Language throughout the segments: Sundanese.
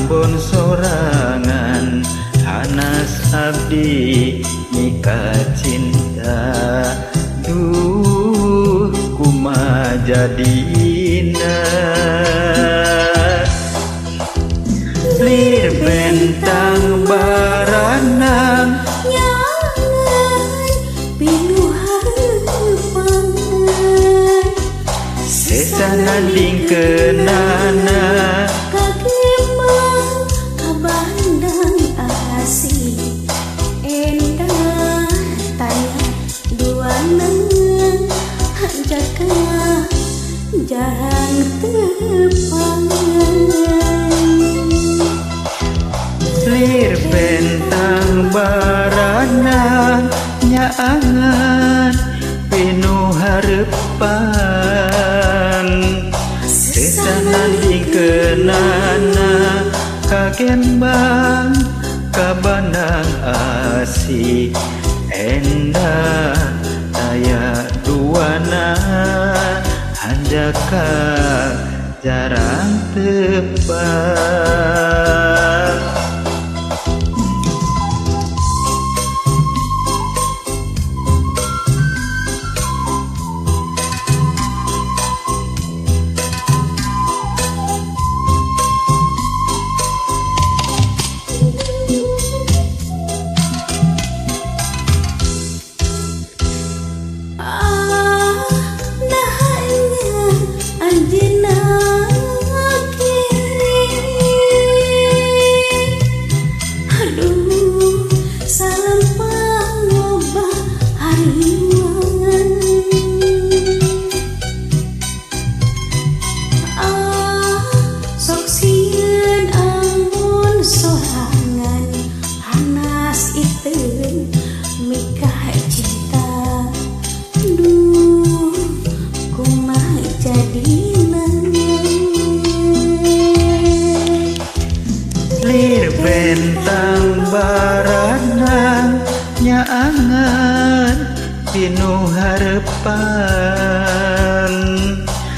Ambon sorangan hanas abdi mika cinta. Duh kumaha jadina. Lir bentang baranang nyangan pinuh harapan sesana kenana kagemang kabandang asih endah taya duana hanjaka jarang tepang. Lir bentang baranang nyaangan pinuh harepan sesana kenana kagembang kabandang asih endah taya duana hanjaka jarang tepang. Lir bentang baranang nyaangan pinuh harepan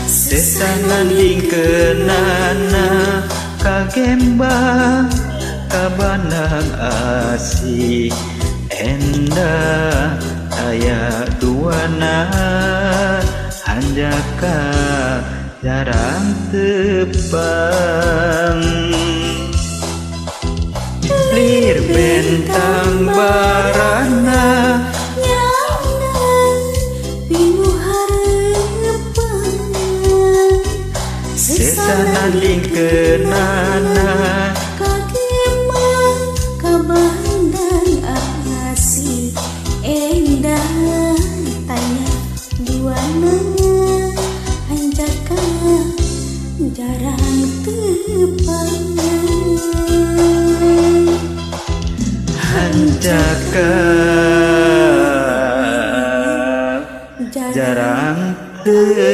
sesana kenana kagembang kabandang asih endah taya duana hanjaka jarang tepang. Lir bentang barana nyangan pinuh harapan sesana kenana kagemang kabandang asih endah tanya duana hanjaka jarang tepang. Hanjaka jarang tepang.